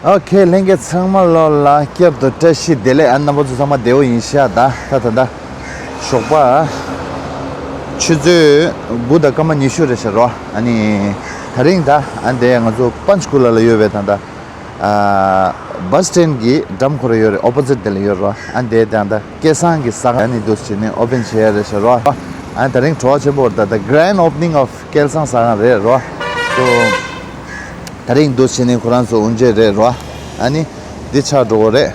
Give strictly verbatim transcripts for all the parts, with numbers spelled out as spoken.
ཨོ་ཁེ། ལྷན་རྒྱས་ཚང་མ་ལོ་ལ་བསྐྱར་དུ་བཀྲ་ཤིས་བདེ་ལེགས། ཨ་རྣམ་པ་ཚོ་ཚང་མ་བདེ་པོ་ཡིན་ཤག་ད་ད་ད་ད་ཞོགས་པ་ཆུ་ཚོད་དགུ་དང་སྐར་མ་ཉི་ཤུ་རེད་ཤག་རོ། ཨ་ནི་དེ་རིང་ད་ཨ་འདི་ང་ཚོ་པན་ཆ་ཀུ་ལ་ལ་ཡོད་པའི་ད་ད་ཨ་བྷ་སི་སི་ཊེན་གྱི་འགྲམ་ཁོ་ར་ཡོད་རེད། ཨོ་པོ་ཟིཊ་དེ་ལ་ཡོད་རོ། ཨ་འདི་ད་ད་སྐལ་བཟང་གི་ཟ་ཁང་ཨ་ནི་འདུག་སེ་བྱས་ནས་ཨོ་པན་བྱེད་ཡ་རེད་ཤག་རོ། ཨ་ནི་དེ་རིང་གྲོགས་པོ་ཆེན་པོ་ད་ད་གྷ་རན་ཌི་ཨོ་པ་ནིང་ཨོཕ་སྐལ་བཟང་ཟ་ཁང་རེད་རོ། སོ། དེ་རིང་འདུག་སེ་བྱས་ནས་ཁོ་རང་ཚོ་དབུ་འབྱེད་རེད་རོ། ཨ་ནི་འདི་ཆགས་འགྲོ་གི་རེད།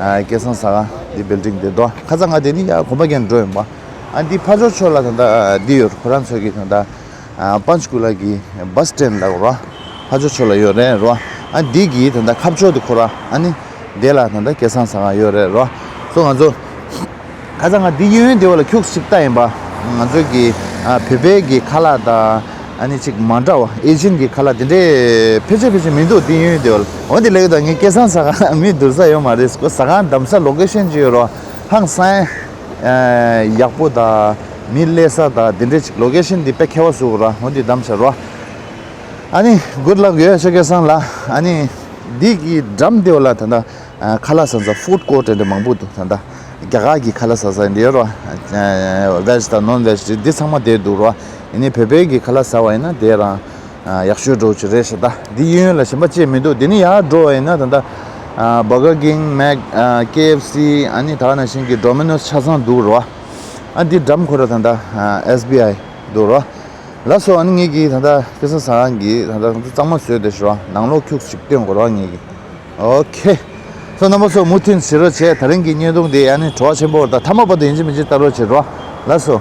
ཨ་སྐལ་བཟང་ཟ་ཁང་འདི་བིལ་ཌིང་འདི་འདུག་ཁ་སང་ང་དེ་ནི་ཡར་གོམ་པ་རྒྱག་འགྲོ་ཡིན་པ། ཨ་འདི་ཕ་ཇོ་ཕྱོགས་ལ་ད་ལྟ་འདི་ཡོད། ཁོ་རང་ཚོ་གི་ད་ལྟ་ཨ་པན་ཆ་ཀུ་ལ་གི་བྷ་སི་སི་ཊེན་ལ་རོ། ཕ་ཇོ་ཕྱོགས་ལ་ཡོད་རེད་རོ། ཨ་འདི་གི་ད་ལྟ་ཁ་ཕྱོགས་དེ་ཁོ་ར་ཨ་ནི་དེ་ལ་ད་ལྟ་སྐལ་བཟང་ཟ་ཁང་ཡོད་རེད་རོ། སོ་ང་ཚོ། ཁ་སང་ང་འདི་གཡས་གཡོན་དེ་བ་ལ་ཁྱུག་ཅིག་ལྟ་ཡིན་པ། ང་ཚོ་གི་ཨ་བོད་པའི་གི་ཁ་ལག་དང་ཨ་ནི་ཅིག་མ་འདྲ་བ་ཨེ་ཤི་ཡན་གི་ཁ་ལག་དེ་འདྲས་ཕལ་ཆེར་ཕལ་ཆེར་མི་འདུག་འདི་གཡས་གཡོན་དེ་བ་ལ། འོ་འདི་ལེགས་དང་ངའི་སྐལ་བཟང་ཟ་ཁང་མི་བསྡུར་ས་ཡོད་མ་རེད། ཁོ་ཟ་ཁང་བདམས་ས་ལོ་ཀེ་ཤན་ཅིག་ཡོད་རོ། ཧང་སང་ཡག་པོ་དང་མི་སླེབས་ས་དང་དེ་འདྲས་ཅིག་ལོ་ཀེ་ཤན་འདི་དཔེ་ཁྱད་པར་བཟོ་གི་རོ། འོ་འདི་བདམས་ཤག་རོ། ཨ་ནི་གུཌ་ལག་ཡོད་ཤག་སྐལ་བཟང་ལ། ཨ་ནི་འདི་གི་འགྲམ་དེ་བ་ལ་ད་ལྟ། ཨ་ཁ་ལག་ཟ་ས་ཕུཌ་ཀོར་ཊི་དེ་འདྲ་མང་པོ་འདུག་ད་ལྟ་རྒྱ་གར་གྱི་ཁ་ལག་ཟ་ས་འདི་ཡོད་རོ། ཨ་བེ་ཇི་དང་ནོན་བེ་ཇི་འདི་ཚང་མ་དེར་འདུག་རོ། ཡིན་ནའི་བོད་པའི་གི་ཁ་ལག་ཟ་བ་ཡིན་ན་དེ་རང་ཨ་ཡག་ཤོས་འདྲ་བོ་ཅིག་རེད་ཤག་ད་འདི་གཡས་གཡོན་ལ་གཞན་པ་ཅིག་མི་འདུག་འདི་ནས་ཡར་འགྲོ་བ་ཡིན་ན་ད་ལྟ་ཨ་བར་གར་ཀིང་མེག་ཨ་ཀེ་ཨེཕ་སི་ཨ་ནི་ད་ག་ནང་བཞིན་གྱི་ཌོ་མི་ནོས་ཆ་ཚང་འདུག་རོ། ཨ་འདི་འགྲམ་ཁོ་ར་ད་ལྟ་ཨ་ཨེསི་བི་ཨའི་འདུག་རོ། ལགས་སོ། ཨ་ནི་ངེད་ཀྱིས་ད་ལྟ་སྐལ་བཟང་ཟ་ཁང་གི་ད་ལྟ་གཙང་མ་བཟོས་བསྡད་ཤག་རོ། ནང་ལོགས་ཁྱུག་ཅིག་སྟོན་དགོས་རོ་ངེད་ཀྱིས། ཨོ་ཁེ། སོ་རྣམ་པ་ཚོ་མུ་མཐུད་གཟིགས་རོགས་བྱེད། དེ་རིང་གི་བརྙན་ཐུང་འདི་ཨ་ནི་བྲོ་བ་ཆེན་པོ་དང་མཐའ་མ་བར་དུ་ཡིན་གཅིག་མིན་གཅིག་ལྟ་རོགས་བྱེད་རོ། ལགས་སོ།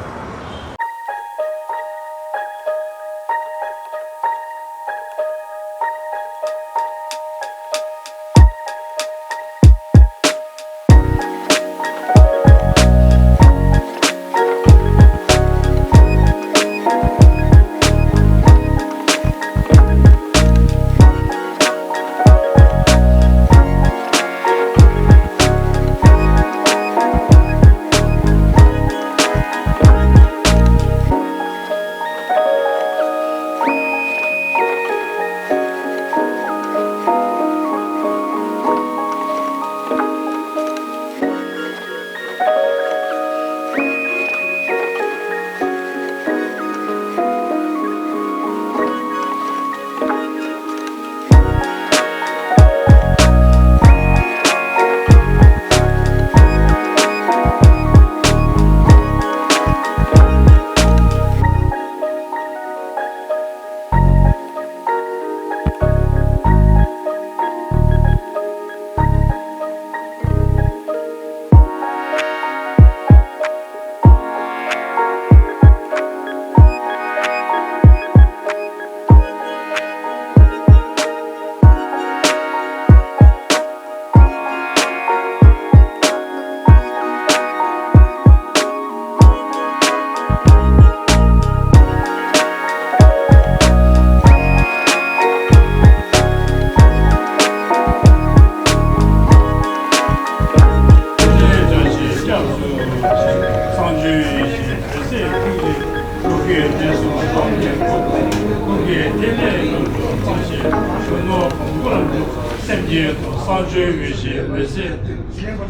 སེམས་ཅན་དང་སངས་རྒྱས་འོད་གསལ་འོད་གསལ།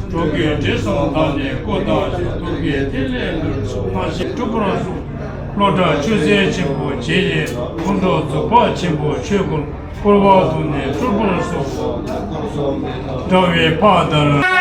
འགྲོ་ཀུན་དྲི་བསུང་དག་ནི་སྐུ་དང་ཞབས། ཐུགས་ཀའི་ཐིག་ལེ་ལུས་སུ་མ་ཞིག་སྤྲུལ་པར་གསུངས། བློ་གྲགས་ཆོས་སྲས་ཆེན་པོ་རྗེ་ཡི་སྐུ་མདོག་རྫོགས་པ་ཆེན་པོ་ཆོས་སྐུར་བསྐུལ་བ་དུ་ནི་སྤྲུལ་པར་གསུངས། དགྲ་བོའི་ཕ་དར།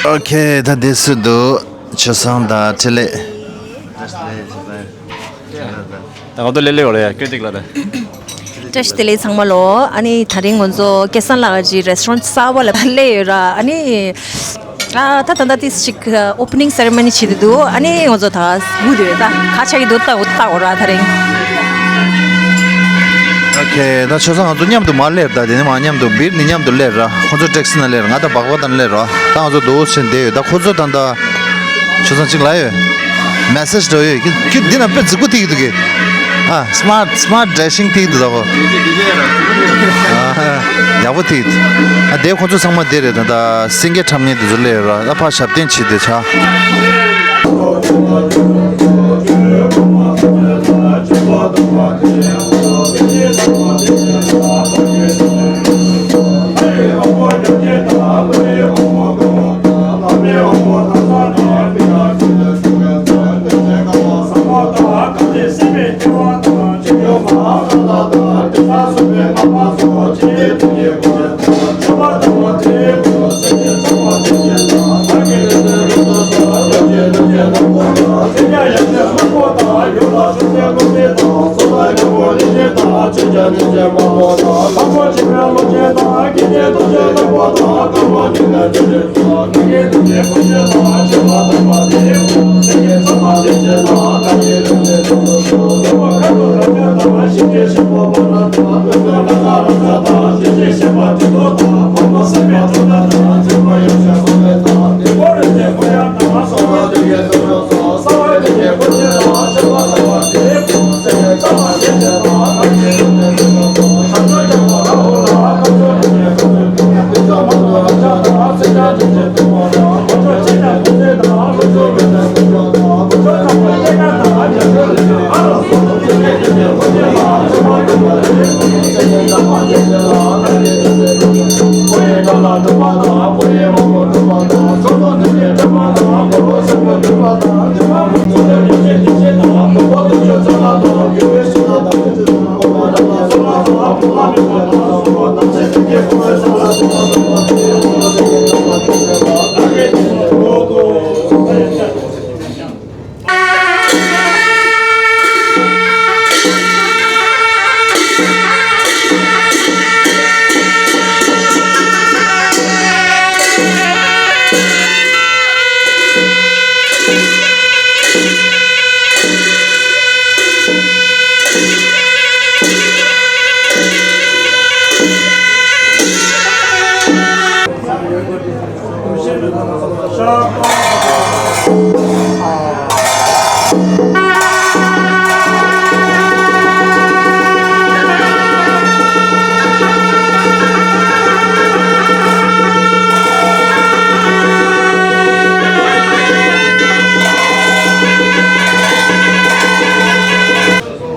ཨོ་ཁེ། ད་དེ་སུ་འདུག་ཆུ་སྲང་དང་འཕྲིན་ལས། ད་ང་ཚོ་ལེ་ལེ་བ་ལ་ཡ་སྐྱོ་ཏིག་ལ་རེད། བཀྲ་ཤིས་བདེ་ལེགས་ཚང་མ་ལོ། ཨ་ནི་ད་རིང་ང་ཚོ་སྐལ་བཟང་ལགས་ཀྱི་རེ་སི་ཊོ་རན་གསར་པ་ལ་སླེབས་ཡོད་ར། ཨ་ནི་ཨ་ད་ད་ལྟ་ཏིས་ཅིག་ཨོ་པ་ནིང་སེ་རེ་མོ་ནི་བྱེད་དུ་འདུག་ཨ་ནི་ང་ཚོ་ད་སྒུག་དུ་ཡོད། ད་ག་ཆགས་ཀྱི་འདུག་ལྟ་ལྟ་འོ་ར་ད་རིང་། ཨོ་ཁེ། ད་ཆོས་སང་ང་ཚོ་མཉམ་དུ་མར་སླེབས། ད་དེ་ནས་མར་མཉམ་དུ་བིར་ནས་མཉམ་དུ་སླེབས་ར། ཁོ་ཚོ་ཊེག་སི་ནང་སླེབས་ར། ང་ད་སྦག་སྦག་དང་སླེབས་ར། ད་ང་ཚོ་འདུག་ཕྱིན་བསྡད་ཡོད། ད་ཁོ་ཚོ་ད་ད་ཆོས་སང་གཅིག་ལ་ཡོད། མེ་སེ་ཇི་འགྲོ་ཡོད། ཁྱོད་འདི་ན་དཔེ་རྫིག་པོ་ཐིག་འདུག་གི། ཨ་སི་མར་ཊི་སི་མར་ཊི་ཌེ་ཤིང་ཐིག་འདུག་ད་ཁོ། ཨ་ཡག་པོ་ཐིག་འདུག་ཨ་དེ་ཁོ་ཚོ་ཚང་མ་དེ་རེད། ད་ད་སེང་གེ་འཁྲབ་མཁན་དེ་ཚོ་སླེབས་ཡོད་ར། ད་ཕར་ཞབས་བརྟན་བྱེད་དེ་ཆ།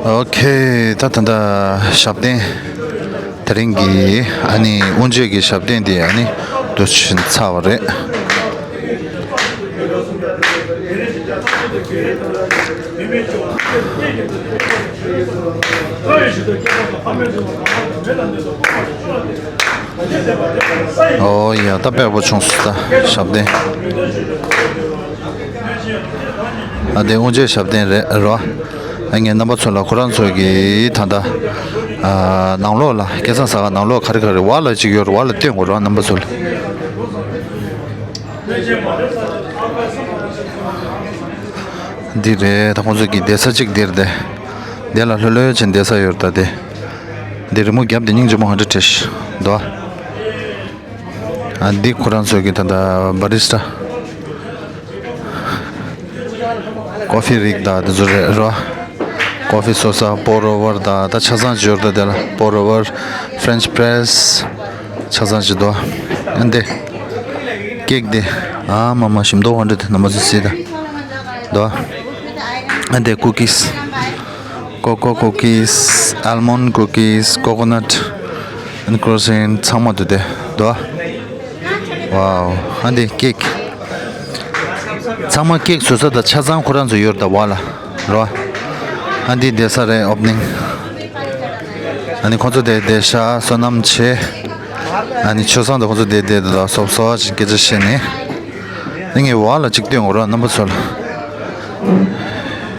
ཨོ་ཁེ། ད་ད་ད་ཞབས་བརྟན། དེ་རིང་གི་ཨ་ནི་དབུ་འབྱེད་ཀྱི་ཞབས་བརྟན་དེ་ཨ་ནི་དུ་ཕྱིན་ཚར་བ་རེད། ཨོ་ཡ། ད་དཔེ་པོ་བྱུང་སོང་། ད་ཞབས་བརྟན། ཨ་དེ་དབུ་འབྱེད་ཞབས་བརྟན་རེད་རོ། ཨ་ངས་རྣམ་པ་ཚོ་ལ་ཁོ་རང་ཚོ་གི་ད་ལྟ་ཨ་ནང་ལོགས་ལ་སྐལ་བཟང་ས་ག་ནང་ལོགས་ག་རེ་ག་རེ་བ་ལ་ཅིག་ཡོད་རེད་བ་ལ་སྟོན་དགོས་རོ། རྣམ་པ་ཚོ་ལ་འདི་རེད། ད་ཁོང་ཚོ་གི་བསྡད་ས་ཅིག་འདིར་དེ་དེ་ལ་ལྷོད་ལྷོད་ཅིག་བསྡད་ས་ཡོད་རེད། ད་དེ་འདི་རི་མོ་བརྒྱབ་དེ་སྙིང་རྗེ་མོ་ཧ་འདྲ་བྲིས་འདུག་ཨ་འདི་ཁོ་རང་ཚོ་གི་ད་ལྟ་བ་རི་སི་ཊ། ཀོ་ཧྥི་རིགས་དང་དེ་ཚོ་རེད་རོ། ཀོ་ཧྥི་སོ་ས་པོར་ཨོ་ཝར་དང་ད་ཆ་ཚང་ཅིག་ཡོད་རེད། ད་དེ་ལ་པོར་ཨོ་ཝར། ཧྥ་རེན་ཆི་པི་རེ་སི། ཆ་ཚང་ཅིག་འདུག་ཨ་འདི་ཀེག་འདི་ཨ་མ་མ་ཞིམ་མདོག་ཧ་འདྲ་དེ་རྣམ་པ་ཚོ་གཟིགས་དང་འདུག་ཨ་འདི་ཀུ་ཀིས། ཀོ་ཀོ་ཀུ་ཀིས། ཨལ་མོན་ཌ་ཀུ་ཀིས། ཀོ་ཀོ་ནཊ། ཨེན་ཀྲོ་སིན་ཚང་མ་འདུག་སྟེ་འདུག་ཝའོ། ཨ་འདི་ཀེག་ཚང་མ་ཀེག་བཟོ་ས་དང་ཆ་ཚང་ཁོ་རང་ཚོ་ཡོད་རེད་ད་བ་ལ་རོ། ཨ་འདི་བསྡད་ས་རེད། ཨོ་པ་ནིང་། ཨ་ནི་ཁོ་ཚོ་དེ་བསྡད་ཤག་བསོད་ནམས་ཆེ། ཨ་ནི་ཆོས་སང་དང་ཁོ་ཚོ་དེ་བསྡད་དེ་ད་སོབ་སོ་ཅིག་སྐད་ཆ་བཤད་ནས། ངས་བ་ལ་ཅིག་སྟོན་དགོས་རོགས་རྣམ་པ་ཚོ་ལ།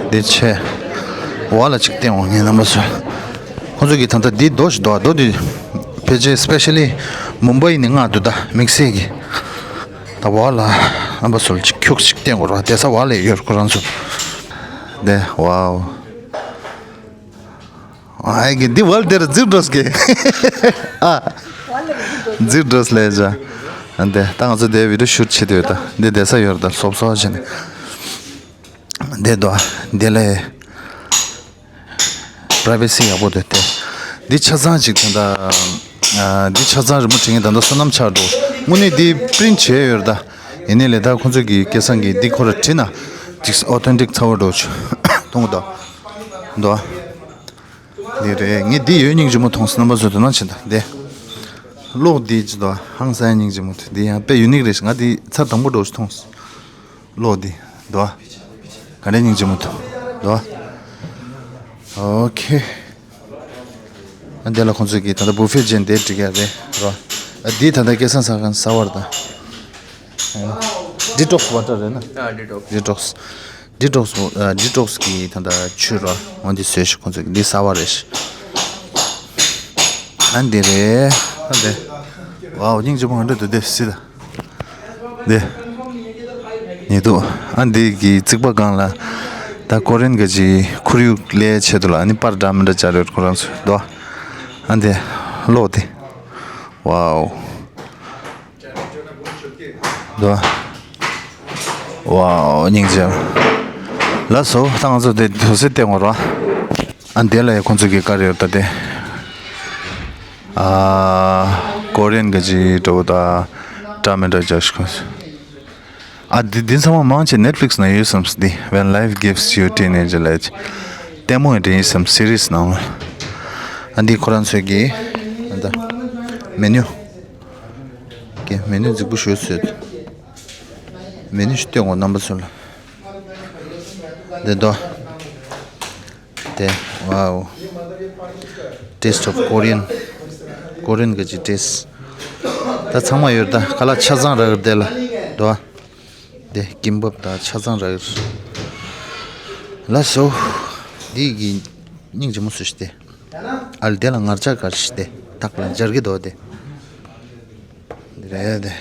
འདི་ཆེ། བ་ལ་ཅིག་སྟོན་དགོས་ངས་རྣམ་པ་ཚོ་ལ། ཁོང་ཚོ་གི་ད་ལྟ་འདི་རྡོ་ཞིག་འདུག་རྡོ་འདི་ཕལ་ཆེར་སི་པེ་ཤལ་ལི་མུམ་བྷའི་ནས་མངགས་འདུག་ད་དམིགས་བསལ་གྱི། ད་བ་ལ་རྣམ་པ་ཚོ་ལ་ཅིག་ཁྱུག་ཅིག་བསྟན་དགོས་ར། བསྡད་ས་བ་ལས་ཡོད་ཁོ་རང་ཚོ། འདི་ཝའོ། ཨ་གི་འདི་ཝལ་དེར་རྫིག་འགྲོ་སྐད། ཨ། རྫིག་འགྲོ་སླེ་ཇ། འདི་ད་ང་ཚོ་འདི་བི་ཌིའོ་ཤུཊ་བྱེད་དུས་ད་འདི་བསྡད་ས་ཡོད་ར། ད་སོབ་སོབ་བྱས་ནས་འདི་འདུག་འདི་ལས་པ་རའི་ཝེ་སི་ཡག་པོ་འདུག་དེ་འདི་ཆ་ཚང་ཅིག་ད་ལྟ་འདི་ཆ་ཚང་རི་མོ་བྲིས་མཁན་ད་ལྟ་བསོད་ནམས་ཆགས་འགྲོ། དངོས་གནས་འདི་པི་རིན་ཊི་བྱས་ཡོད་ར། ད་ཡིན་ནའི་ལས་ད་ཁོང་ཚོ་གི་སྐལ་བཟང་གིས་འདི་ཁོ་ར་བྲིས་ན་ཅིག་ཨོ་ཐེན་ཊིག་ཚ་བོ་འགྲོ་ཆུ་མཐོང་གི་འདུག་འདུག་འདི་རེད། ངས་འདི་ཡོད་སྙིང་རྗེ་མོ་མཐོང་སོང་། རྣམ་པ་ཚོ་དོ་སྣང་བྱེད་དང་འདི། གློག་འདི་ཅི་འདུག་ཧང་སང་སྙིང་རྗེ་མོ་འདུག་འདི་ཡང་དཔེ་ཡུ་ནིག་རེད་ཤག་ང་འདི་ཚར་དང་པོ་འདྲ་བོ་ཞིག་མཐོང་སོང་། གློག་འདི་འདུག་ག་འདྲ་སྙིང་རྗེ་མོ་འདུག་འདུག་ཨོ་ཁེ། ཨ་འདི་ལ་ཁོང་ཚོས་ཀྱིས་ད་ལྟ་བུ་ཕེ་ཅན་འདི་སྒྲིག་ཡ་རེད་རོ། ཨ་འདི་ད་ལྟ་སྐལ་བཟང་ཟ་མཁན་ཟ་བར་ད། ཌི་ཊོག་སི་ཝ་ཊར་རེད་ན། ཨ་ཌི་ཊོག་སི། ཌི་ཊོག་སི། ཌི་ཊོག་སི་ཨ་ཌི་ཊོག་སི་གི་ད་ལྟ་ཆུ་རོ། འོ་འདི་བཟོས་ཤིག་ཁོང་ཚོས་འདི་ཟ་བ་རེད་ཤག་ཨ་འདི་རེད། ཨ་འདི། ཝའོ་སྙིང་རྗེ་མོ་ག་འདྲ་འདུག་འདི་སི་ད། འདི། ཉེ་དུ། ཨ་འདི་གི་རྩིག་པ་སྒང་ལ། ད་ཀོ་རི་ཡན་གྱི་ཁོར་ཡུག་ལས་ཆེད་དུ་ལ་ཨ་ནི་པར་འདྲ་མི་འདྲ་སྦྱར་ཡོད་ཁོ་རང་ཚོ་དོ། ཨ་འདི། གློག་འདི། ཝའོ། དོ། ཝའོ་སྙིང་རྗེ། ལགས་སོ། ད་ང་ཚོ་དེ་དུས་ཚོད་བལྟས་ངོ་ར། ཨ་འདི་ལ་ཡ་ཁོང་ཚོ་གི་ཀ་རེ་ཡོད་ད་དེ། ཨ། ཀོ་རི་ཡན་གྱི་འདྲ་བོ་ད། འདྲ་མི་འདྲ་སྦྱར་ཤིག་ཁོང་ཚོ། ཨ་འདི་འདི་ཚང་མ་མང་ཆེ་ནེཊ་ཕི་ལིག་སི་ནང་ཡོད་བསམ་སི་འདི། When Life Gives You Teenager ལབ་ཀྱི་ལྟད་མོ་ཡི་འདྲ་ཡིན་བསམ་སི་རི་སི་ནང་ལ། ཨ་འདི་ཁོ་རང་ཚོའི་གི་ཨ་ད་མེ་ནུ། གི་མེ་ནུ་རྫིག་པོ་ཞུ་ཚོད། མེ་ནུ་ཞིག་སྟོན་གོ་རྣམ་པ་ཚོ་ལ། འདི་དོ། དེ། ཝའོ། Taste of Korean. ཀོ་རི་ཡན་གྱི་ཊེ་སི་ཊི། ད་ཚང་མ་ཡོད་ད་ཁ་ལག་ཆ་ཚང་རག་གི་དེ་ལ་དོ། དེ་ཀིམ་བབ་ད་ཆ་ཚང་རག་གི། ལགས་སོ། འདི་གི་སྙིང་རྗེ་མོ་བཟོས་ཤིག་དེ། ཨ་ལ་དེ་ལ་ངར་ལྕགས་དཀར་ཞིག་དེ་ཐག་ལ་སྦྱར་གི་དོ་དེ། རེད་དེ།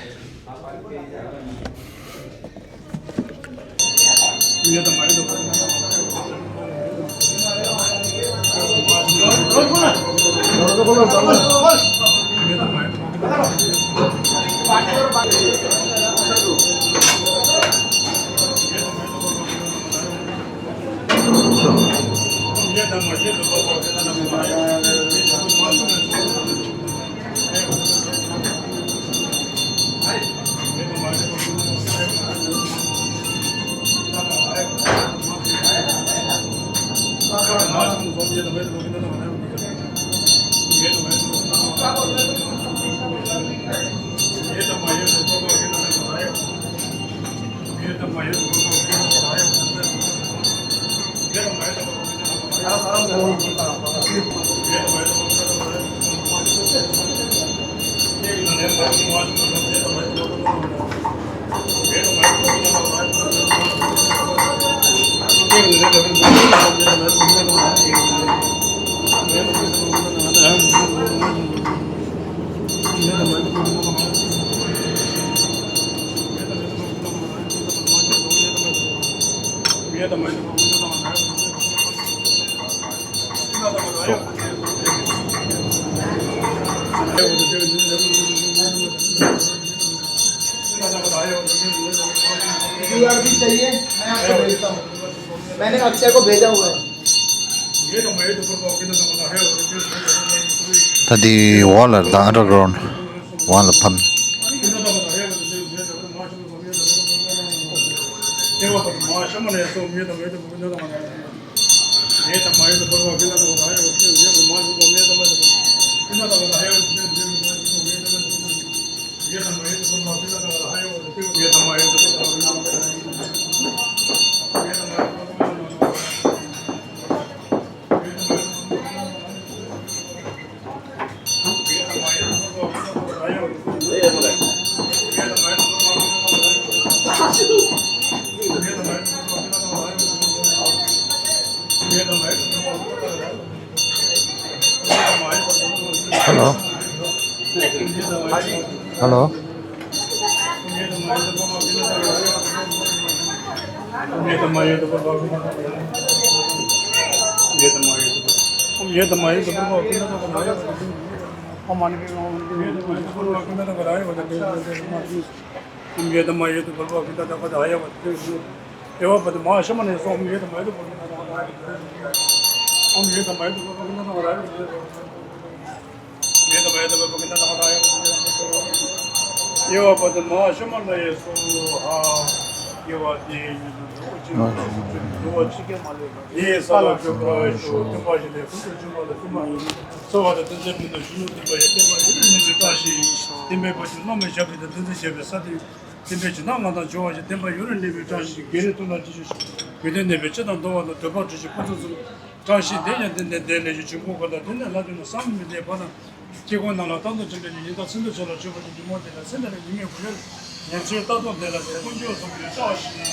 ད་དེ་འོག་ལ་ད་ཨན་ཌར་གྷ་རའུན་ཌི་འོག་ལ་ཕབ། Hello. Hello. བསྟན་པའི་ཕ་ཆུ་ནགས་ང་དང་འབྱོར་བ་ཞིག་བསྟན་པ་ཡུན་རིང་གནས་པའི་བཀྲ་ཤིས་ཤིག་རྒྱལ་རིགས་ཐུགས་ལ་ཅི་ཞུ་ཞིག་དགེ་འདུན་ནས་པའི་ཆུ་དང་འདོ་བ་དང་འདོད་པ་གྲུ་ཞིག་ཕུན་སུམ་ཚོགས་བཀྲ་ཤིས་བདེ་ཡང་ལྡན་ལྡན་ལྡན་ལས་ཞུ་བྱུང་ཁོ་དང་དེ་ནས་ལྷ་དུ་ན་བསམ་མི་ལྡན་པ་དང་སྐྱེ་ཁོང་ནང་ལ་རྟག་ཏུ་འབྱོན་པའི་ཉི་ཟླ་ཚེ་འདུ་ཆོས་ལ་བརྗོད་པ་ཞིག་འདི་མོ་དེ་ལ་སེམས་དང་ཉི་མའི་གོ་ཡོད་ཉན་ཆོས་རྟག་ཏུ་དེ་ལ་དེ་ཀུན་སྤྱོད་བཟང་པོའི་བཀྲ་ཤིས།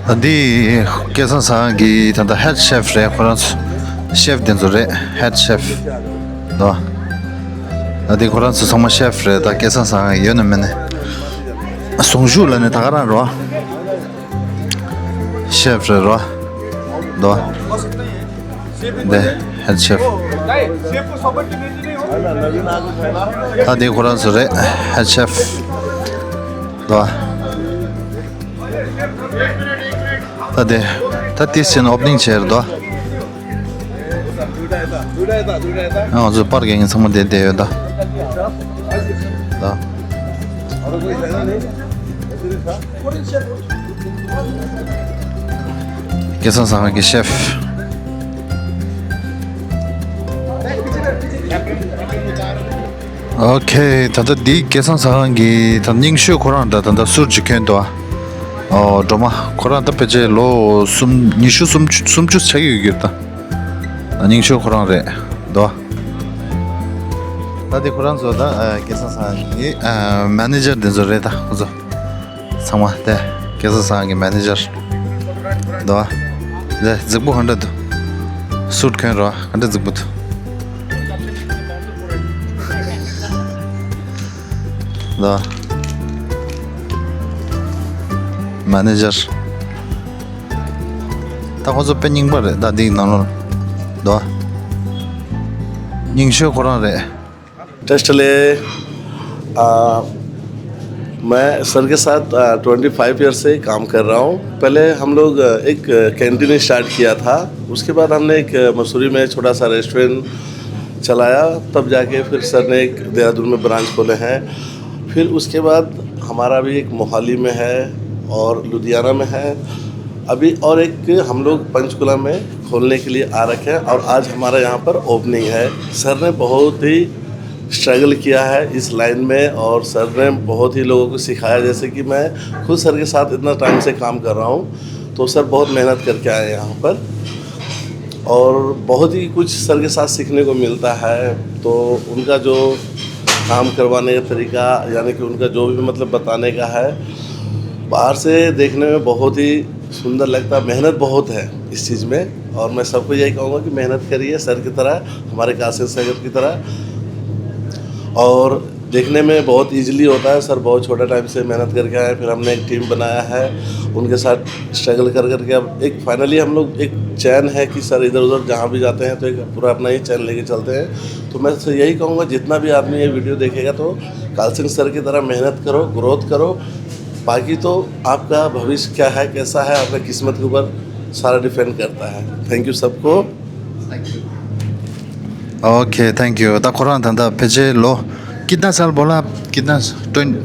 ད་འདི་སྐལ་བཟང་ཟངས་དབྱངས་ཀྱི་ད་ལྟ་ཧེད་ཤེཕ་རེད། ཁོ་རང་ཚོ་ཤེཕ་དེ་ཚོ་རེད། ཧེད་ཤེཕ་དོ། ད་འདི་ཁོ་རང་ཚོ་ཚང་མ་ཤེཕ་རེད། ད་སྐལ་བཟང་ཟངས་དབྱངས་ཡོད་ན་མེད་ན་ཟུང་ཞུགས་ལ་ནི་ད་ག་རང་རོ། ཤེཕ་རེད་རོ། དོ། འདི་ཧེད་ཤེཕ། ད་འདི་ཁོ་རང་ཚོ་རེད། ཧེད་ཤེཕ་དོ། ད་འདི་ད་ཏིས་ཅན་ཨོ་པ་ནིང་བྱས་རེད་དོ། ང་ཚོ་པར་རྒྱག་མཁན་ཚང་མ་བསྡད་བསྡད་ཡོད་ད། ད། སྐལ་བཟང་ཟངས་དབྱངས་ཀྱི་ཤེཕ། ཨོ་ཁེ། ད་ལྟ་འདི་སྐལ་བཟང་ཟངས་དབྱངས་ཀྱི་ད་རྙིང་ཤོས་ཁོ་རང་འདྲ་ད་ལྟ་སུར་ཅིག་གྱོན་འདུག་ཨོ་སྒྲོལ་མ་ཁོ་རང་ད་ཕལ་ཆེར་ལོ་གསུམ་ཉི་ཤུ་སུམ་ཅུ་སུམ་ཅུ་ཆགས་ཀྱི་ཡོད་ཀྱི་རེད་ད། རྙིང་ཤོས་ཁོ་རང་རེད་དོ། ད་དེ་ཁོ་རང་ཚོ་ད་སྐལ་བཟང་ཟངས་དབྱངས་ཀྱི་མེ་ནེ་ཇར་དེ་ཚོ་རེད་ད་ཁོ་ཚོ། ཚང་མ་དེ་སྐལ་བཟང་ཟངས་དབྱངས་ཀྱི་མེ་ནེ་ཇར་དོ། དེ་རྫིག་པོ་ག་འདྲ་འདུག་སུཊ་གྱོན་རོགས་ག་འདྲ་རྫིག་པོ་འདུག་དོ། མེ་ནེ་ཇར། ད་ཁོ་ཚོ་དཔེ་རྙིང་པ་རེད་ད་འདིའི་ནང་ལོགས་དོ། རྙིང་ཤོས་ཁོ་རང་རེད། टेस्ट ले। आ, मैं सर के साथ ट्वेंटी फाइव ईयर से काम कर रहा हूँ। पहले हम लोग, अ, एक कैंटीन स्टार्ट किया था, उसके बाद हमने एक, अ, मसूरी में छोटा सा रेस्टोरेंट चलाया, तब जाके फिर सर ने एक देहरादून में ब्रांच खोले हैं। फिर उसके बाद हमारा भी एक मोहाली में है और लुधियाना में है, अभी और एक हम लोग पंचकूला में खोलने के लिए आ रखे हैं और आज हमारा यहाँ पर ओपनिंग है। सर ने बहुत ही स्ट्रगल किया है इस लाइन में और सर ने बहुत ही लोगों को सिखाया। जैसे कि मैं खुद सर के साथ इतना टाइम से काम कर रहा हूँ, तो सर बहुत मेहनत करके आए हैं यहाँ पर और बहुत ही कुछ सर के साथ सीखने को मिलता है। तो उनका जो काम करवाने का तरीका, यानी कि उनका जो भी मतलब बताने का है, बाहर से देखने में बहुत ही सुंदर लगता है। मेहनत बहुत है इस चीज़ में और मैं सबको यही कहूँगा कि मेहनत करिए सर की तरह, हमारे कासिम सर की तरह। और देखने में बहुत ईजीली होता है। सर बहुत छोटा टाइम से मेहनत करके आए हैं, फिर हमने एक टीम बनाया है, उनके साथ स्ट्रगल कर करके अब एक फाइनली हम लोग एक चैन है कि सर इधर उधर जहाँ भी जाते हैं तो एक पूरा अपना ही चैन लेके चलते हैं। तो मैं सर यही कहूँगा, जितना भी आदमी ये वीडियो देखेगा तो कासिम सर की तरह मेहनत करो, ग्रोथ करो, बाकी तो आपका भविष्य क्या है, कैसा है, आपका किस्मत के ऊपर सारा डिपेंड करता है। थैंक यू सबको। Okay, thank you. ད་ཁོ་རང་ད་ལྟ་ཕལ་ཆེར་ལོ། कितना साल बोला आप? कितना? Twenty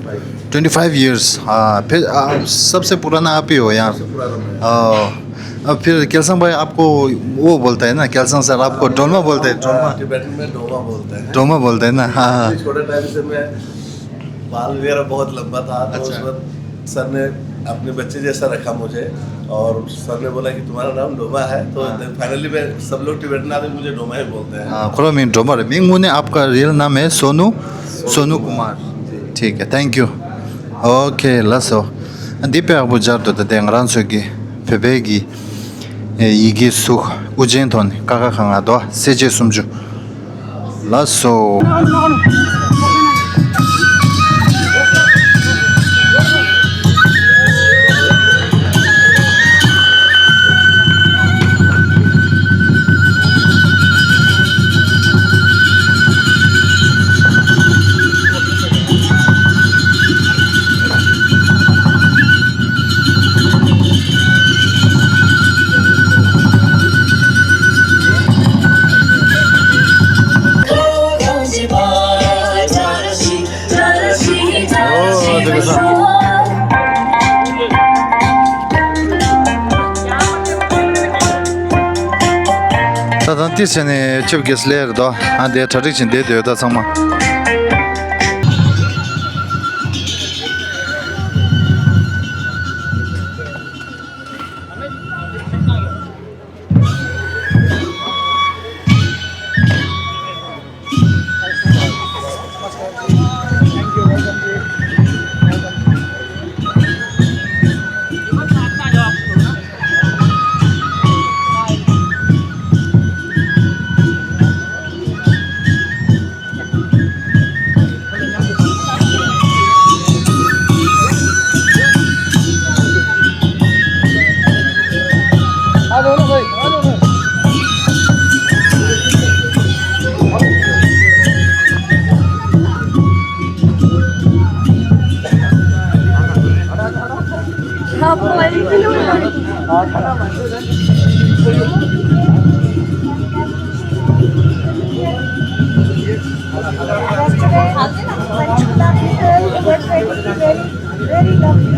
twenty five years. हाँ, फिर, आ, सबसे पुराना आप ही हो यहाँ। ओ, अब फिर केलसंग भाई आपको वो बोलता है ना, केलसंग सर आपको डोलमा बोलता है, डोलमा। टिबेटन में डोमा बोलते हैं। डोमा बोलते हैं ना, हाँ, हाँ। छोटे टाइम से मैं बाल वगैरह बहुत लंबा था, तो उस वक्त सर ने अपने बच्चे जैसा रखा मुझे। और सर ने बोला कि तुम्हारा नाम डोमा है, तो फाइनली मैं, सब लोग टिबेटन आदमी मुझे डोमा ही बोलते हैं। हाँ, ཁོ་རང་མིང་སྒྲོལ་མ་རེད། མིང་དངོས་གནས आपका रियल नाम है सोनू, सोनू कुमार। ठीक है, thank you। OK, ལགས་སོ། འདི་དཔེ་ཡག་པོ་སྦྱར་འདུག་ད་ལྟ་ང་རང་ཚོའི་གི་བོད་པའི་གི་ཡི་གེ་གཟུགས་དབུ་ཅན་ཐོག་ནས་ཀ་ཁ་ག་ང་དོ་གསལ་བྱེད་སུམ་ཅུ། ལགས་སོ། ད་དང་ཏི་སེ་ནས་ཅིབ་གེ་སི་ལེར་དོ། ཨ་འདས་གྲ་སྒྲིག་བྱེད་འདས་དོད་ད་ཚང་མ། Yesterday, Panchkula people were very, very, very lovely.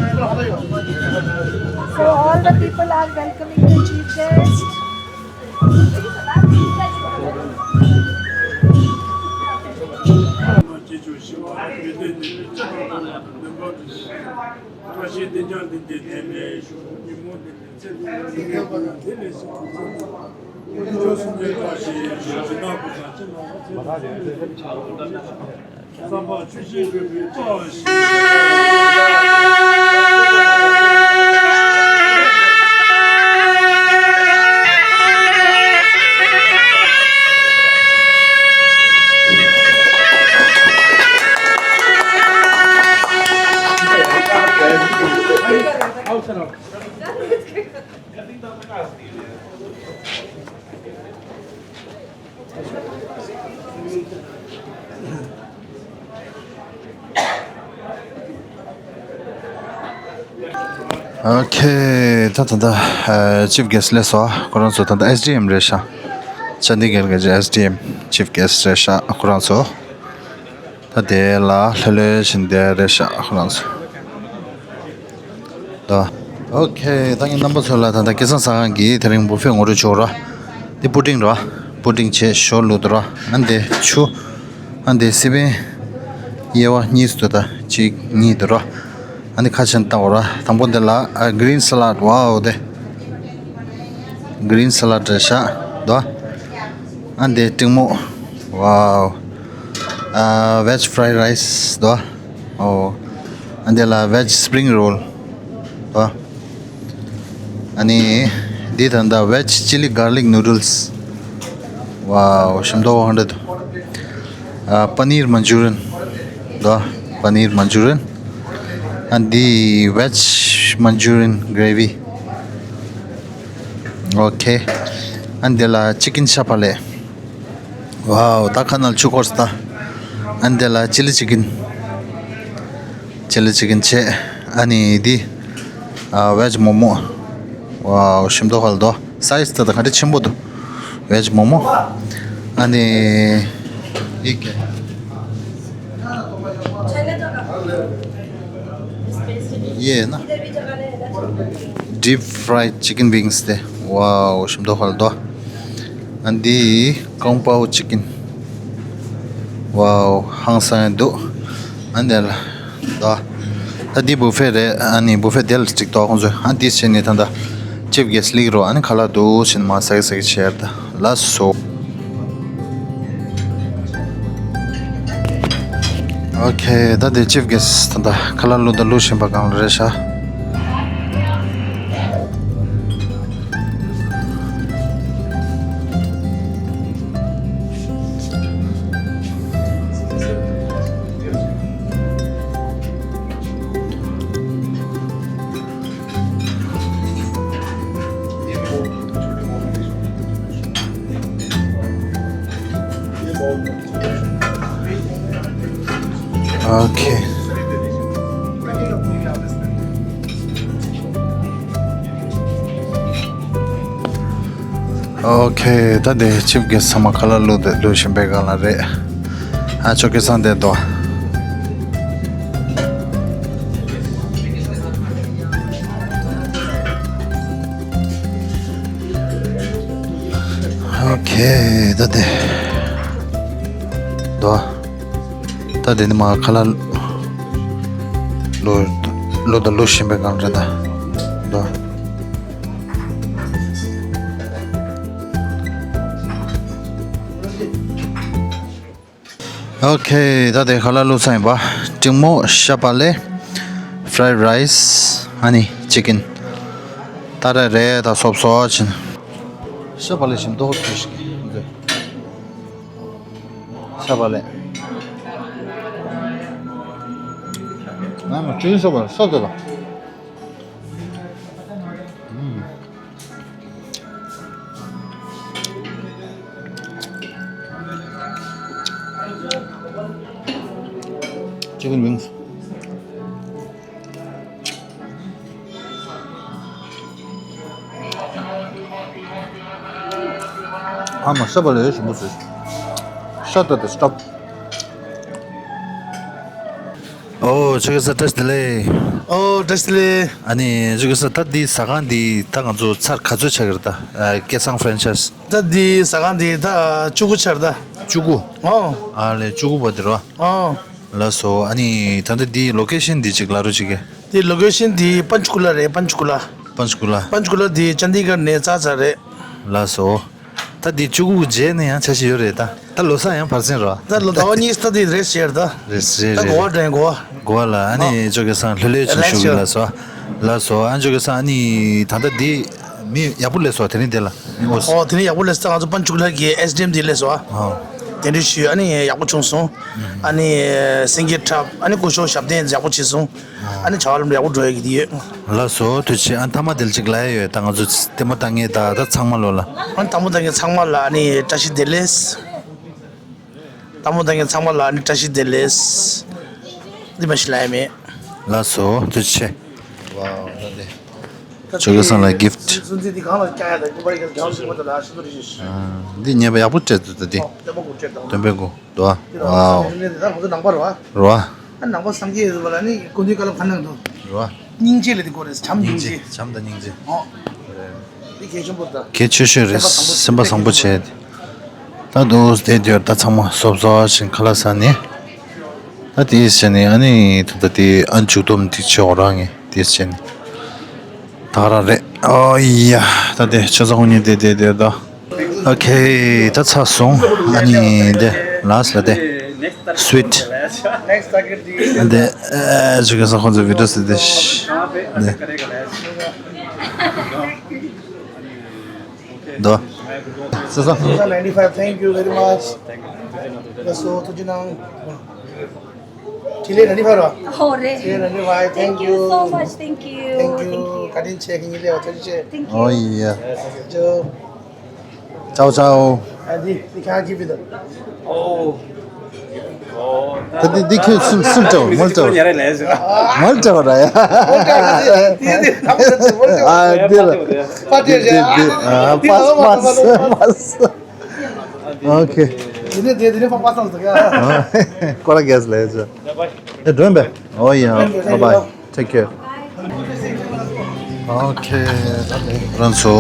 So all the people are welcoming the chief guest. ཨོ་ཁེ། ད་ད་ད་ཨ་ཅིབ་གེ་སི་ལས་སོ། ཁོ་རང་ཚོ་ད་ད་ཨེས་ཌི་ཨེམ་རེད་ཤག་ཅན་དི་གྷར་གི་ཨེས་ཌི་ཨེམ་ཅིབ་གེ་སི་རེད་ཤག་ཁོ་རང་ཚོ། ད་དེ་ལ་ལྷོད་ལྷོད་བཞིན་བསྡད་རེད་ཤག་ཁོ་རང་ཚོ། ད། ཨོ་ཁེ། ད་ངས་རྣམ་པ་ཚོ་ལ་ད་ལྟ་སྐལ་བཟང་ཟ་ཁང་གི་དེ་རིང་བུ་ཕེ་ངོ་སྤྲོད་བྱེད་ར། འདི་པུ་ཏིང་ར། པུ་ཏིང་བྱས་ཞོར་ལུ་དུ་ར། ཨ་འདི་ཆུ། ཨ་འདི་སི་པན། དབྱེ་བ་གཉིས་སུ་དུ་ད་གཅིག་གཉིས་དུ་ར། ཨ་འདི་ཁ་ཆེན་བཏང་འོ་ར། དང་པོ་འདི་ལ་ཨ་གི་རིན་སེ་ལད། ཝའོ་དེ། གི་རིན་སེ་ལད་རེད་ཤག་དོ། ཨ་འདི་ཏིང་མོ། ཝའོ། ཨ་ཝེཇ་ཕ་རའི་རའི་སི་དོ། ཨོ། ཨ་འདི་ལ་ཝེཇ་སི་པི་རིང་རོལ་དོ། ཨ་ནི་འདི་ད་ལྟ་ཝེཇ་ཅི་ལི་གར་ལིག་ནུ་ཌལ་སི། ཝའོ། ཞིམ་མདོག་ཧང་འདྲ་འདུག་ཨ་པ་ནིར་མན་ཇུ་རི་ཡན་དོ། པ་ནིར་མན་ཇུ་རི་ཡན། ཨ་འདི་ཝེཇ་མན་ཇུ་རི་ཡན་གྷི་རེ་ཝི། ཨོ་ཁེ། ཨ་འདི་ལ་ཅི་ཀིན་ཤ་ཕ་ལེ། ཝའོ། ད་ཁ་ནང་ཆུ་འཁོར་སྟ། ཨ་འདི་ལ་ཅི་ལི་ཅི་ཀིན། ཅི་ལི་ཅི་ཀིན་བྱས། ཨ་ནི་འདི། ཨ་ཝེཇ་མོ་མོ། ཝའོ། ཞིམ་མདོག་ཧལ་དོ། སའི་ཛི་ད་ད་ག་འདྲ་ཆེན་པོ་འདུག་ཝེཇ་མོ་མོ། ཨ་ནི། ཡིག་གེ། ཡེ་ན། ཌིབ་ཕ་རའིཌ་ཅི་ཀིན་ཝིང་སི་དེ། ཝའོ། ཞིམ་མདོག་ཧལ་དོ། ཨ་འདི་ཀོང་པའོ་ཅི་ཀིན། ཝའོ། ཧང་སང་ཡང་འདུག་ཨ་འདི་ལ་དོ། ད་འདི་བུ་ཕེ་རེད། ཨ་ནི་བུ་ཕེ་དེ་ལ་གཅིག་གཏོགས་ཁོང་ཚོས། ཨ་འདི་བྱས་ནས་ད་ལྟ་ཅིབ་གེ་སི་སླེབས་རོགས། ཨ་ནི་ཁ་ལག་འདུག་བྱས་ནས་མར་ཟ་གི་ཟ་གི་བྱས་ད། ལགས་སོ། ཨོ་ཁེ། ད་དེ་ཅིབ་གེ་སི་ད་ལྟ་ཁ་ལག་བླུགས་དང་བླུགས་བཞིན་པ་སྒང་ལ་རེད་ཤག་ཨོ་ཁེ། ཨོ་ཁེ། ད་དེ་ཅིབ་གེ་སི་ཚང་མ་ཁ་ལག་བླུགས་དེ་བླུགས་བཞིན་པའི་སྒང་ལ་རེད། ཨ་ཅོ་ཁེ་སང་དེ་དོ། ཨོ་ཁེ། ད་དེ་དོ། ད་དེ་ནི་མ་ཁ་ལག་བླུགས་བླུགས་དང་བླུགས་བཞིན་པའི་སྒང་རེད་ད། དོ། ཨོ་ཁེ། ད་དེ་ཁ་ལག་བླུགས་ཚར་ཡིན་པ། འབྲིང་མོ་ཤ་བག་ལེབ། ཕ་རའེ་ཌི་རའེ་སི། ཨ་ནི་ཅི་ཀིན། ད་རེ་རེ་ད་སོབ་སོབ་ཕྱིན། ཤ་བག་ལེབ་ཞིམ་མདོག་ཁ་པོ་ཞིག་གི། ཤ་བག་ལེབ། ང་མ་ཅི་ཀིན་ཤ་བག་ལེབ་སོབ་སོབ་ད། ཨུམ། Chicken wings. ཨ་མ་ཤ་བག་ལེབ་ཞིམ་པོ་བཟོས། ཤ་ད་ད་སྟོབ། ཨོ་ཅོ་ཁེ་སང་བཀྲ་ཤིས་བདེ་ལེགས། ཨོ་བཀྲ་ཤིས་བདེ་ལེགས། ཨ་ནི་ཅོ་ཁེ་སང་ད་འདི་ཟ་ཁང་འདི་ད་ང་ཚོ་ཚར་ག་ཚོད་ཆགས་ཀྱི་རེད་ད། ཨ་སྐལ་བཟང་ཕ་རན་ཆའེ་སི། ད་འདི་ཟ་ཁང་འདི་ད་བཅུ་དགུ་ཆགས་རེད་ད། བཅུ་དགུ། ཨོ། ཨ་ལེ་བཅུ་དགུ་པ་འདི་རོ། ཨོ། ལགས་སོ། ཨ་ནི་ད་ལྟ་འདི་ལོ་ཀེ་ཤན་འདི་ཅིག་ལབ་རོགས་བྱེད་ཀྱི། འདི་ལོ་ཀེ་ཤན་འདི་པན་ཆ་གུ་ལ་རེད། པན་ཆ་གུ་ལ། པན་ཆ་གུ་ལ། པན་ཆ་གུ་ལ་འདི་ཅན་དི་གྷར་ནས་ཙག་ཙག་རེད། ལགས་སོ། ད་འདི་བཅུ་དགུ་རྗེས་ནས་ཡང་འཆར་གཞི་ཡོད་རེད་ད། ད་ལོ་གསར་ཡང་ཕར་ཕྱིན་རོ། ད་ལོ་ཟླ་བ་གཉིས་ད་འདི་རེས་བྱས་རེད་ད། རེད་རེད་ད་རེད། གོ་བ་དྲན་གོ་བ། གོ་བ་ལ། ཨ་ནི་ཨོ། ཅོ་ཁེ་སང་ལྷོད་ལྷོད་བྱུང་ཞུ་གི། ལགས་སོ། ལགས་སོ། ཨ་ཅོ་ཁེ་སང་ཨ་ནི་ད་ལྟ་འདི་མི་ཡག་པོ་སླེབས་སོང་དེ་རིང་དེ་ལ། ཨོ་དེ་རིང་ཡག་པོ་སླེབས་སོང་། ང་ཚོ་པན་ཆ་གུ་ལ་གི་ཨེ་སི་ཌི་ཨེམ་དེ་སླེབས་སོང་། ཨོ། དེ་འདྲ་ཞུས། ཨ་ནི་ཡག་པོ་བྱུང་སོང་། ཨ་ནི་སེང་གེ་འཁྲབ། ཨ་ནི་སྐུ་ཞབས་ཞབས་བརྟན་ཡག་པོ་བྱས་སོང་། ཨ་ནི་བྱ་བ་ལམ་འགྲོ་ཡག་པོ་འགྲོ་ཡག་གི་དེ་ཡོད། ལགས་སོ། ཐུགས་རྗེ་ཆེ། ཨ་མཐའ་མ་དེ་ལ་ཅིག་ལབ་ཡ་ཡོད་ད། ང་ཚོ་ལྟད་མོ་ལྟ་མཁན་ད་ད་ཚང་མ་ལོ་ལ། ཨ་ནི་ལྟད་མོ་ལྟ་མཁན་ཚང་མ་ལ་ཨ་ནི་བཀྲ་ཤིས་བདེ་ལེགས། ལྟད་མོ་ལྟ་མཁན་ཚང་མ་ལ་ཨ་ནི་བཀྲ་ཤིས་བདེ་ལེགས། འདི་མ་ཞིག་ལབ་ཡ་མེད། ལགས་སོ། ཐུགས་རྗེ་ཆེ། ཝའོ་ད་དེ། ཅོ་ཁེ་སང་ལ་གིཕ་ཊི། སུན་སུན་འདི་གང་ལ་བཀྱག་ཡ་ད་ཀུ་པར་གྱི་རྒྱང་ཤིང་མ་ད་ལ་ཤིང་ཏོག་རིགས་ཤིག་ཨ་འདི་ཉེས་པ་ཡག་པོ་སྤྲད་འདུག་ད་འདི། ཨོ་སྟོན་པ་སྐུ་སྤྲད་དང་། སྟོན་པའི་སྐུ། འདུག་ཨ། ཝའོ། ད་ང་ཚོ་ནང་པ་རེད་བ། རེད་བ། ཨ་ནང་པ་སངས་རྒྱས་ཡོད་པ་ལ་ནི་སྐུ་མདུན་བཀའ་སློབ་ག་ནང་འདུག་རེད་བ། སྙིང་རྗེ་ལ་དེ་གོ་རེད། བྱམས་སྙིང་རྗེ། བྱམས་དང་སྙིང་རྗེ། ཨོ། འདི་གལ་ཆེན་པོ་ད། གལ་ཆེ་ཤོས་རེད། སེམས་པ་བཟང་པོ་བྱས་ཏེ། ད་འདུག་སེ་བསྡད་ཡོད་ད། ཚང་མ་སོབ་སོབ་བྱས་ཁ་ལག་ཟ་ནས། ད་དེ་བྱས་ནས་ཨ་ནི་ད་ལྟ་དེ་ཨ་མཇུག་སྡོམ་དེ་བྱེད་འོ་རང་ངས་དེ་བྱས་ནས། ད་རང་རེད། ཨོ་ཡ། ད་དེ་ཆོས་ཚང་ཁོང་གཉིས་དེ་དེ་དེ་ད། ཨོ་ཁེ། ད་ཚར་སོང་། ཨ་ནི་དེ་ལ་སི་ལ་དེ་སུ་ཝིཊ། ཨ་དེ་ཨ་ཅོ་ཁེ་སང་ཁོང་ཚོ་བི་ཌི་ཡོ་བཟོས་དེ་དེ། དོ། སོ་སོ། Ninety-five, thank you very much. ལགས་སོ། ཐུགས་རྗེ་གནང་། ཁྲི་ལེ་ནན་ནི་ཕ་རོ། ཨོ་རེད། ཁྲི་ལེ་ནན་ནི་ཕ། Thank you so much. Thank you. Thank you. བཀའ་དྲིན་ཆེ། ཁྱེད་གཉིས་ལས་བ་ཐུགས་རྗེ་ཆེ། Thank you. Oh yeah. ཅོ། ཅའོ་ཅའོ། ཨ་འདི་འདི་ཁྱེད་ཀྱིས་བི་ད། ཨོ། ད་འདི་འདི་ཁྱོད་སུ་སུ་སྤྲད་པ། མོལ་སྤྲད་པ། མོལ་སྤྲད་པ་ར་ཡ། ཨ་འདི་ལ། འདི་འདི་འདི་ཨ་པཱས་པཱས་པཱས། Okay. དེ་ནས་དེ་དེ་ནས་ཕ་པ་སང་ཟེར་ཡ། ཀོ་ར་གེས་ལས་ཚོ། ཨེ་སྒྲོན་པས། Oh yeah. Bye bye. Take care. Okay. རང་ཚོ་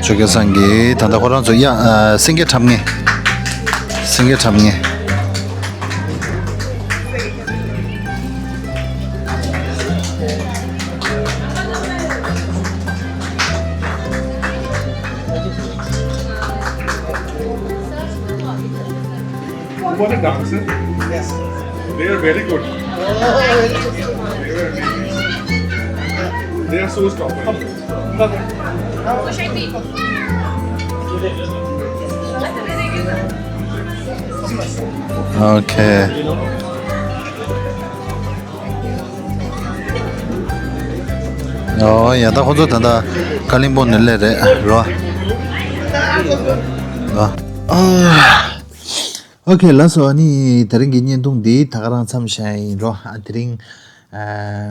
ཅོ་ཁེ་སང་གི་ད་ལྟ་ཁོ་རང་ཚོ་ཡ་ཨ་སེང་གེ་འཁྲབ་མཁན། སེང་གེ་འཁྲབ་མཁན། For the dance, eh? Yes. They are very good. They were amazing. They are so strong. Okay. ཨོ་ཡ། ད་ཁོ་ཚོ་ད་ལྟ་ཀ་ལིང་པོང་ནས་སླེབས་རེད་རོ། རོ། ཨ། ཨོ་ཁེ། ལགས་སོ། ཨ་ནི་དེ་རིང་གི་བརྙན་ཐུང་འདི་ད་ག་རང་མཚམས་བཞག་ཡིན་རོ། ཨ་དེ་རིང་ཨ་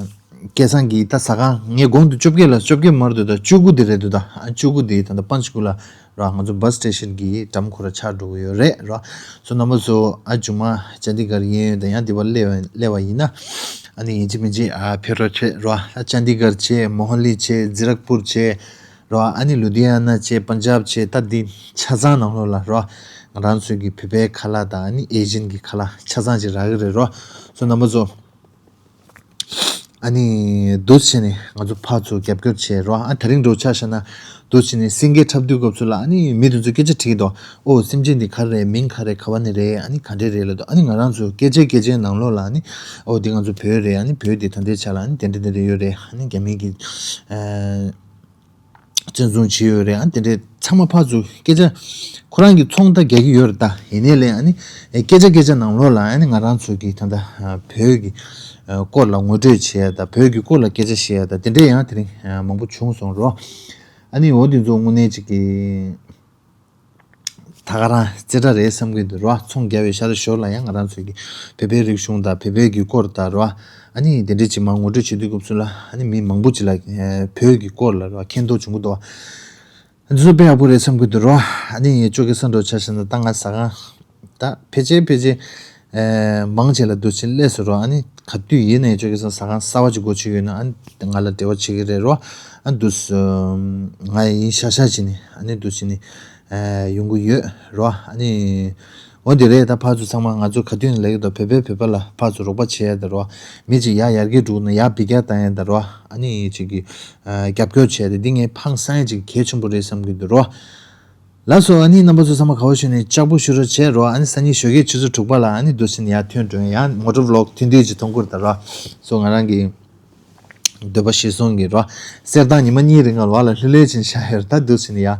སྐལ་བཟང་གིས་ད་ཟ་ཁང་ངས་གོང་དུ་བཅོ་བརྒྱད་ལ་བཅོ་བརྒྱད་མར་འདུག་ད་བཅུ་དགུ་འདི་རེད་འདུག་ད་ཨ་བཅུ་དགུ་འདི་ད་ལྟ་པན་ཆ་གུ་ལ་རོ། ང་ཚོ་བྷ་སི་སི་ཊེ་ཤན་གྱི་འགྲམ་ཁོ་ར་ཆགས་འགྲོ་གི་ཡོད་རེད་རོ། སོ་རྣམ་པ་ཚོ་ཨ་མཇུག་མ་ཅན་དི་གར་ཡིན་ཡོད་དང་ཡང་འདི་བར་སླེབས་སླེབས་པ་ཡིན་ན། ཨ་ནི་ཡིན་གཅིག་མིན་གཅིག་ཨ་ཕེབས་རོགས་བྱེད་རོ། ཨ་ཅན་དི་གར་བྱེད། མོ་ཧ་ལི་བྱེད། ཛི་རག་པུར་བྱེད་རོ། ཨ་ནི་ལུ་དྷི་ཡ་ན་བྱེད། པན་ཇབ་བྱེད། ད་འདི་ཆ་ཚང་ནང་ལོགས་ལ་རོ། ང་རང་ཚོའི་གི་བོད་པའི་ཁ་ལག་དང་ཨ་ནི་ཨེ་ཤི་ཡན་གྱི་ཁ་ལག་ཆ་ཚང་ཅིག་རག་གི་རེད་རོ། སོ་རྣམ་པ་ཚོ། ཨ་ནི་འདུག་བྱས་ནས་ང་ཚོ་ཕར་ཚུར་རྒྱབ་སྐྱོར་བྱེད་རོགས། ཨ་དེ་རིང་འགྲོ་ཆ་བཞག་ན་འདུག་བྱས་ནས་སེང་གེ་འཁྲབ་དུས་སྐབས་སུ་ལ་ཨ་ནི་མི་དེ་ཚོ་སྐད་ཆ་དྲིས་འདུག་ཨོ་སེམས་ཅན་འདི་ག་རེ་རེད། མིང་ག་རེ། ག་བ་ནས་རེད། ཨ་ནི་ག་འདྲས་རེད་ལབ་འདུག་ཨ་ནི་ང་རང་ཚོ་སྐད་ཆ་སྐད་ཆའི་ནང་ལོགས་ལ་ཨ་ནི་ཨོ་འདི་ང་ཚོ་བོད་རེད། ཨ་ནི་བོད་འདི་ད་འདྲས་ཆགས་ལ་ཨ་ནི་དེ་འདྲས་དེ་འདྲས་ཡོད་རེད། ཨ་ནི་རྒྱ་མི་གི་ཨ་བཙན་བཟུང་བྱས་ཡོད་རེད། ཨ་དེ་འདྲས་ཚང་མ་ཕར་ཚུར་སྐད་ཆ་ཁོ་རང་གི་ཚོང་ད་རྒྱག་གི་ཡོད་རེད། ད་ཡིན་ནའི་ལས་ཨ་ནི་སྐད་ཆ་སྐད་ཆ་ནང་ལོགས་ལ་ཨ་ནི་ང་རང་ཚོ་གི་ད་ལྟ་བོད་ཀྱི་སྐོར་ལ་ངོ་སྤྲོད་བྱེད་ཡ་ད་བོད་ཀྱི་སྐོར་ལ་སྐད་ཆ་བཤད་ཡ་ད་དེ་འདྲས་ཡང་དེ་རིང་མང་པོ་བྱུང་སོང་རོ། ཨ་ནི་འོ་དེ་ཚོ་དངོས་གནས་ཅིག་གི་ད་ག་རང་རྩེ་གྲ་རེད་བསམ་གྱི་འདུག་རོ། ཚོང་རྒྱག་པའི་ཤར་ཞོར་ལ་ཡང་ང་རང་ཚོའི་གི་བོད་པའི་རིག་གཞུང་དང་བོད་པའི་གི་སྐོར་དང་རོ། ཨ་ནི་དེ་འདྲས་ཅིག་མར་ངོ་སྤྲོད་བྱེད་དུས་སྐབས་སུ་ལ་ཨ་ནི་མི་མང་པོ་ཅིག་ལ་བོད་ཀྱི་སྐོར་ལ་རོ་མཁྱེན་རྟོགས་བྱུང་གི་འདུག་འདི་ཚོ་དཔེ་ཡག་པོ་རེད་བསམ་གྱི་འདུག་རོ། ཨ་ནི་ཅོ་ཀེ་སན་འགྲོ་ཆ་བཞག་ན་ད་ང་ཟ་ཁང་ད་ཕལ་ཆེར་ཕལ་ཆེར་ཨེ་མང་ཆེ་ལ་འདུག་ཕྱིན་སླེབས་སོང་རོ། ཨ་ནི་ག་དུས་ཡིན་ནའི་ཅོ་ཀེ་སན་ཟ་ཁང་གསར་པ་ཅིག་སྒོ་ཕྱེ་ཡོད་ན་ཨ་ནི་ང་ལ་འབྲེལ་བ་བྱེད་ཀྱི་རེད་རོ། ཨ་ནི་འདུག་སེ་ང་ཡིན་ཤག་ཤག་བྱས་ནས་ཨ་ནི་འདུག་སེ་ནི་ཨེ་ཡོང་གི་ཡོད་རོ། ཨ་ནི་འོ་དེ་རེད། ད་ཕར་ཚུར་ཚང་མ་ང་ཚོ་ག་དུས་ནས་ལབ་ཀྱི་འདུག་བོད་པས་བོད་པ་ལ་ཕར་ཚུར་རོགས་པ་བྱེད་ཡ་ད་རོ། མི་གཅིག་ཡར་ཡར་རྒྱས་འགྲོ་ན་ཡར་འབུད་རྒྱག་བཏང་ཡ་ད་རོ། ཨ་ནི་ཅིག་གི་ཨ་རྒྱབ་སྐྱོར་བྱས་ཏེ་འདི་ངའི་ཕངས་སང་ཡ་ཅིག་གལ་ཆེན་པོ་རེད་བསམ་གྱི་འདུག་རོ། ལགས་སོ། ཨ་ནི་རྣམ་པ་ཚོ་ཚང་མ་ག་བ་ཞུ་ནས་ལྕགས་པོ་ཞུ་རོགས་བྱས་རོ། ཨ་ནི་སང་ཉིན་ཞོགས་ཀས་ཆུ་ཚོད་དྲུག་པ་ལ་ཨ་ནི་འདུག་སེ་ནི་ཡར་ཐོན་འགྲོ་ཡ། ཡང་མོ་ཊ་བི་ལོག་ཐུང་ཐུང་ཅིག་མཐོང་གི་རེད་ད་རོ། སོ་ང་རང་གི་འདོད་པ་གཞིར་བཟུང་གི་རོ། གསེར་ཐང་ཉི་མ་གཉིས་རིང་ལ་བ་ལ་ལྷོད་ལྷོད་ཅིག་བཞག་ཡོད་རེད། ད་འདུག་སེ་ནི་ཡར་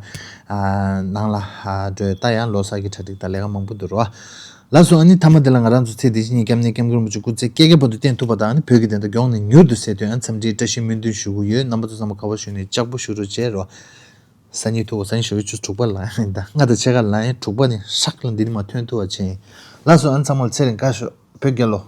ནང་ལ་འགྲོ་ཡ། ད་ཡང་ལོ་གསར་གྱི་གྲ་སྒྲིག་དང་ལས་ཀ་མང་པོ་འདུག་རོ། ལགས་སོ། ཨ་ནི་མཐའ་མ་དེ་ལ་ང་རང་ཚོ་ཚེ་འདི་ཕྱི་གཉིས་སྐྱབས་གནས་སྐྱབས་མགོན་རིན་པོ་ཆེ་སྐུ་ཚེ་བསྐལ་བརྒྱའི་བར་དུ་བརྟན་ཐུབ་པ་དང་ཨ་ནི་བོད་ཀྱི་བདེན་མཐའ་མགྱོགས་ནས་མྱུར་དུ་སེལ་དོན་ཨ་འཚམས་འདྲིའི་བཀྲ་ཤིས་སྨོན་འདུན་ཞུ་གི་ཡོད། རྣམ་པ་ཚོ་ཚང་མ་ག་བ་ཞུ་ནས་ལྕགས་པོ་ཞུ་རོགས་བྱས་རོ། སང་ཉིན་ཐུག་སང་ཉིན་ཞོགས་ཀྱི་ཆུ་ཚོད་དྲུག་པ་ལ་ཡིན་ད། ལྔ་དང་ཕྱེད་ཀ་ལ་ཡིན། དྲུག་པ་ནས་ཧྲག་ལ་འདི་ནས་མ་ཐོན་ཐུབ་པ་བྱས་ཡིན། ལགས་སོ། ཨ་ནི་ཚང་མ་ལ་ཚེ་རིང་བཀྲ་ཤིས་བོད་རྒྱལ་ལོ།